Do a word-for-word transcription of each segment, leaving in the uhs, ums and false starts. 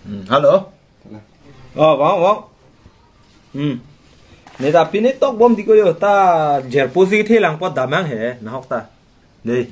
Hmm, hello. Oh, vang, vang. Hmm. Ne ta pine tok bom di ko yo, ta jerpo si the lang pot damnang he, nahok ta. Dei.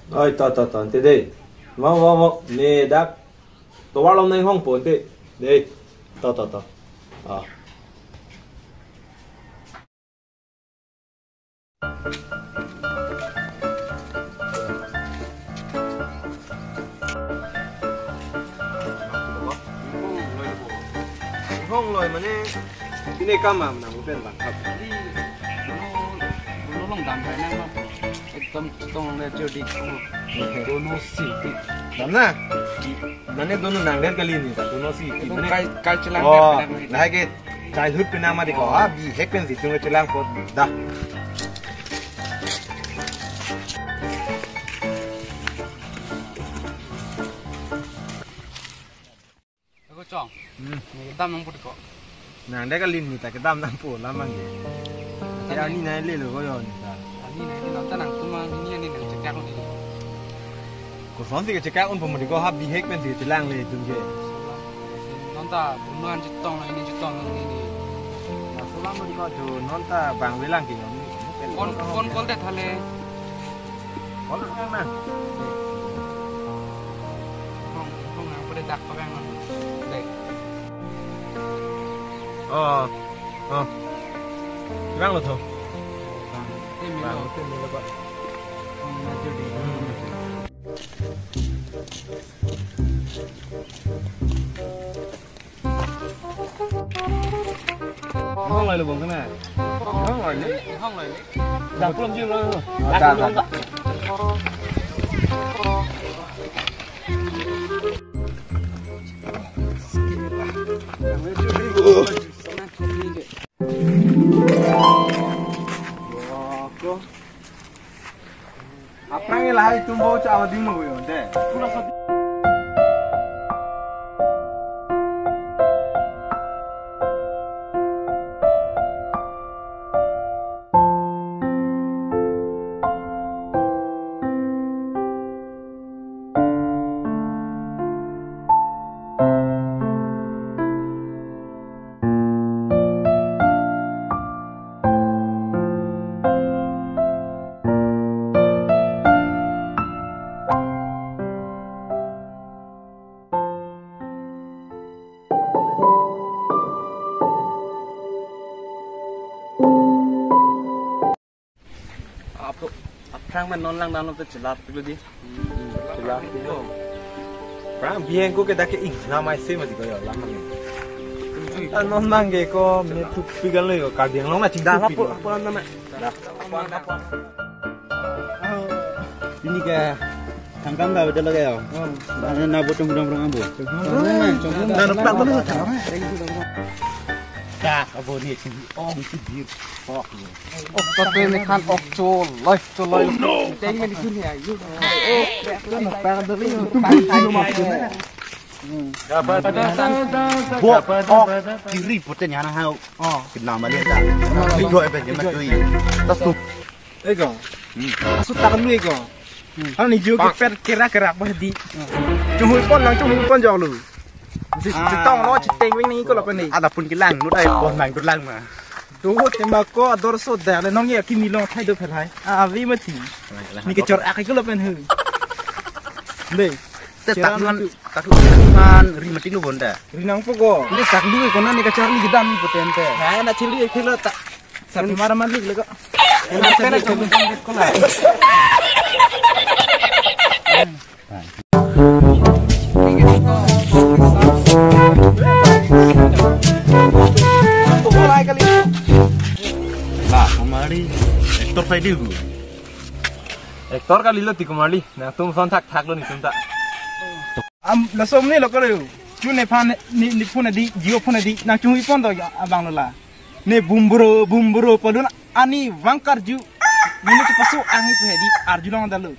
Oi, to, to, to, ante dei. Vang, vang, vang. Ne dak tovar lom nang hong po, ante. Dei. To, to, to. Ah. Hong loi mane, pine kam ma nang pen bang hap. Di, dulu, dulu long dam kai nang ma. Ekdom chetong le jodi ko. Dono si. Dam na? Mane dono nang den kali ni, dono si. Ekdom mane kai, kai chelang oh, kai chelang. Lahai ke childhood pen nama di ko, ha, bihek pen si tung chelang pot dah. Ako chong. Hmm. Kedam nang put ko. Nang dek alin ni ta kedam nang po lamang ye. Tanya. Ya ni nai le lo ko yo ni ta. Ani nai le lo ta nangtum ani ni ani nang chekak ni. Koson si kechekak un pemudi ko ha bihek pen si chelang le tum ke. Non ta punuan chetong lo ini chetong lo ini. Na sulam mo di ko jo non ta bang velang ke. Kon, kon kol det hale. Kon ang na. Hong, hong ang pada dak pavang non. Dek. Oh. Oh. Vang lo tho. Vang. Te mi lo. Vang, te mi lo, Pak. Hong maju di. Hmm. Hong lai lo bong kana. Hong lai ni. Hong lai ni. Dah pulang je lo. Dah, dah, dah. Aphrang lahai tumbo cha awading mo yo de. Aphrang men non lang dan lo te chelat lo di. Chelat lo. Aphrang bihek ko ke dak ke ing lamai se mati ko yo lamang. Ah, non nang ke ko me thupi kan lo yo, Karbi Anglong na chingda thupi lo. Apo, apo nama. Ini ke thangkam da betul lagi ya. Na, na botung dong dong ambo. Dong dong. Dah dapat dulu. Dah, abo ni sini. Oh, itu bir. Oh, oh, kau tu ni kan ok choloi, choloi. Oh, no. Teng ni kun ya, yuk. Oh, oh, oh, oh. Bo, oh, kiri puten ya na hau. Oh. Kena mali ta. Video apa je ma tui. Tas tu. Ego. Hmm. Asu tak lu ego. Hmm. Ani ju ke per kera kera bah di. Hmm. Chunghoi pon lang chunghoi pon jok lu. Si ah. Chetong lo cheteng wing ni ko lapen ni. Adapun kelang nu dai pon nang dulang ma. Do tema ko ador so da le nong ya kimi long thai do pher hai. Ah, avi mati. Ni kechor ak ko lapen hu. Dei. Te tak man, tak man ri mati lu bonda. Ri nang po ko. Ni tak lu ko na ni kachar ni kedam ni poten te. Ha na chili khelo tak. Satu mara man lu le ko. Lah, kemari. Actor saya dulu. Actor kali lo ti kemari. Nangtum son thakthak lo netum ta. Am, laso amonit lo ko ru. Chu nephan ni, ni phone di, Jio phone di. Nang chunghoi pon do abang lo la. Ne bumbro, bumbro padun ani vang karju. Mene chepaso ang ipu he di arjulong dalo.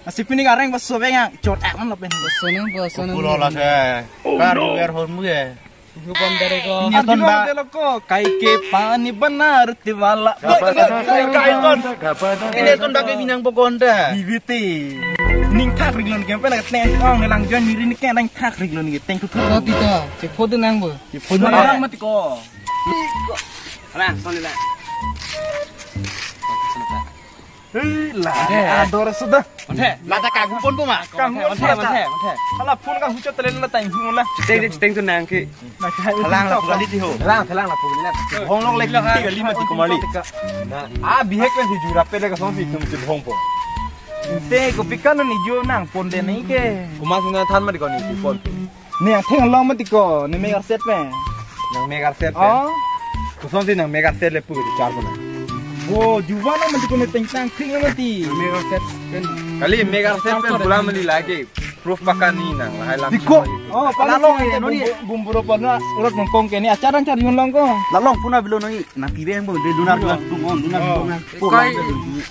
Nasi pining areng paso veng ang chor ak man lapen. Paso nang, paso nang. Pulo la ke. Karju er hormu ye. Hubon dere ko. Arjulong dalo ko. Kai ke pani banar tiwala. Kai, kai, kai, kai. Ini ton bagi binang pogonda. Bibiti. Ning thak rik lo neke pen nang teng ong ne lang join miri neke nang thak rik lo neke teng tu tu. Roti to, che photo nang bo. Che photo nang mati ko. Alang, son le. Hei, la, Manthe. Ador sudah. Manthe. Lata kanghu pon po ma? Kanghu pon manthe, sudah. Manthe, manthe. Hala phone kanghu chot telen la tang hu na. Chiteng, chiteng tu nang ke. Halang la pukali ti ho. Halang, halang la pukali na. Hong long lek ti kali mati ko marli. Na, ah, bihek pen si jura pe le ka son si tum si hong po. Te ko pikan ni jo nang pon de neke. Kuma sina than mati ko ni pon. Ne atheng along mati ko, ne mega set pe. Nang mega set pe. Oh. Koson si nang mega set le pu char ko na. Wo, juwa na mati ko ne teng tang kring mati. Mega set pen. Kali mega set pen bula mali lagi. Proof pakan ni nang, lahai lang. Diko. Oh, pala long ye, no ni. Bumburo pala urat mongkong ke ni acharan char yun long ko. La long puna bilo no ni, na pire yang bo, de luna luna tung on, luna tung on. Koi,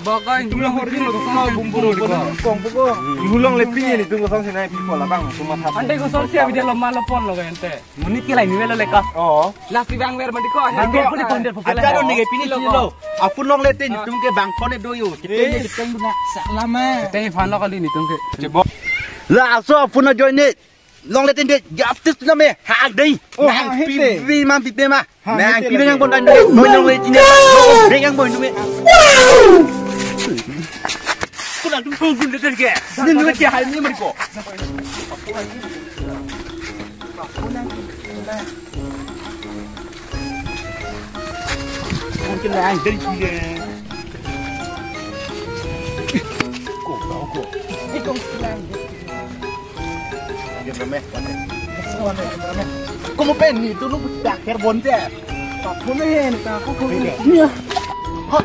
bagai, tung long hor din ko bumburo pala kong ko. Yun long le pi ni tung ko song sinai pi ko la bang, tung ma thap. Ante koson si abide lo malo pon lo ente. Monit ke lain ni velo le ka. Oh. Lasi bang ver mati ko. Bang ver ko ni pon der pon. Acharan ni ke pini lo. Apun long le tin tum ke bang pon do yo. Chiteng ni chiteng duna. Salama. Chiteng fan lo kali ni tum ke. Chebo. Laso apun ajoine. Long le tin de justice na me hak dei. Oh, nang hak hite. Pipi ma pipi ma. Hak nang hite pipi lagi. Yang pon dan dei. Noi long le tin de. Dei yang pon dei. Kuna tum pun pun de ke. Ni ni ke hai ni mari ko. Mungkin lain dari dia. Ko, ko, ko. Iko lain. Dia remeh, remeh. Kamu pen ni dulu dak kerbon je. Tak punya ni, tak aku punya. Iya. Hah.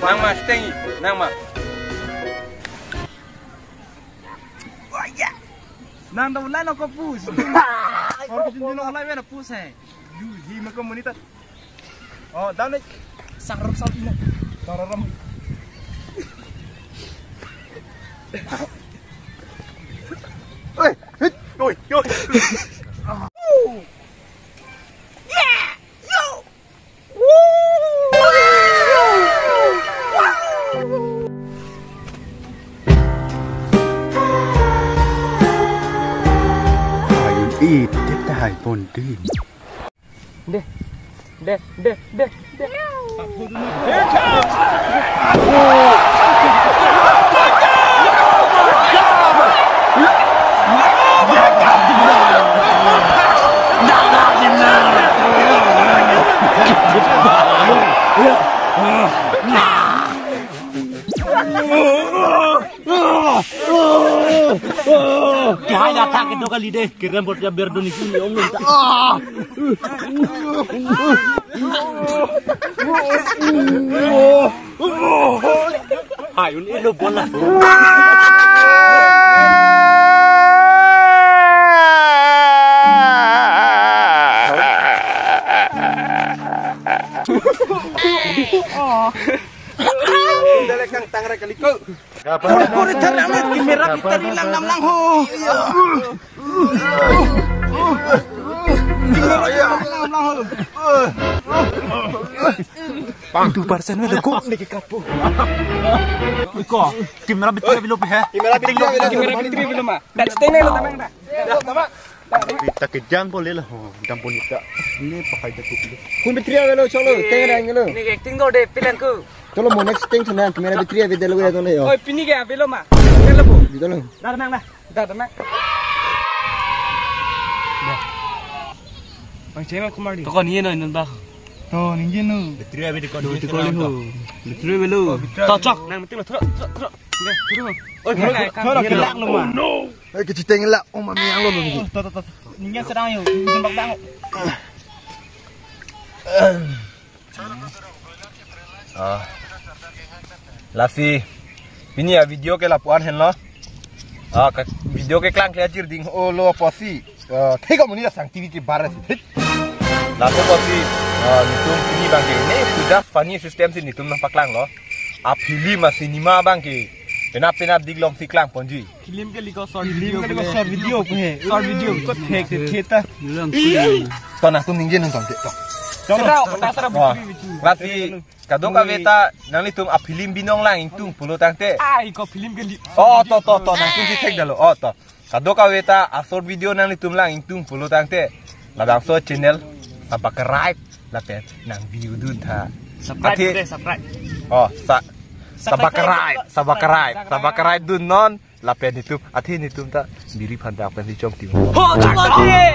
Nang ma, stay. Nang ma. Nang da ulai lo ko pus. Hor ko jin jin ulai mena pus hai. Yu hi ma ko monitor. Oh, dam le. Sarum sarum. Sarum. Oi, hit, oi, oi. Ayun, eh, dia dah hai pon din. Deh. Deh, deh, deh, deh. Kehai athak kedo kali deh, kerem bot ya ber doni kini om minta. Hai, un ilo bola. Dale kang tangra kali ko. Kore kore thar amit, camera battery lang nam lang ho. Camera lang nam lang ho. Itu persen ada ko. Iko, camera battery bilo pe he. Camera battery bilo. Camera battery bilo ma. That's thing lo tamang da. Kita kejang boleh lah. Jam pun kita. Ini pakai jatuh dulu. Kun battery avelo cholo, teng rang lo. Ini acting do de pilan ku. Cholo mo next time sana camera battery ave delo ya tole yo. Oi, pini ke avelo ma. Delo bo. Di tole. Dah tenang dah. Dah tenang. Bang Cema kumar di. Toko ni no non ba. To ningje no. Battery ave di ko. Di ko ho. Battery avelo. To chok. Nang meeting lo, tro, tro, tro. Oi, thora, thora, thora, thora, kelak lo ma. Eh, keciteng la, oh mami yang lo lo. To, to, to. Ningje serang yo. Jembak dang. Ah. Lasi pini a-video ke lapu-an henlo. Ah, ka video ke klang kle ajir ding o lo apotsi. Ah, thik amonit asang T V ke bar si thik. Lapu apotsi. Ah, netum pini abang ke ne puja funny system si netum nangpaklanglo. A film a cinema abang ke penap penap diklong si klangponji. Film ke liko short film video ke liko pule. Short video ke. Short video ko thek thek ta. To nangtum ningje nangtum te to. Sera, ta sera. Wah, bitu, bitu. Lasi kadokave ta nanglitum a film binong lang ingtung pulo tangte. Ai ko film ke li. Oh, to to to nangtum si thek dalo. Oh, to. Kadokave ta a short video nanglitum lang ingtung pulo tangte, labangso channel subscribe lapen nang view dun tha. Subscribe. Athe deh, subscribe. Oh, sa subscribe, subscribe, subscribe, subscribe, subscribe dun non lapen netum, athe netum ta biri phandak pen si chongtim. Ho, chongtim.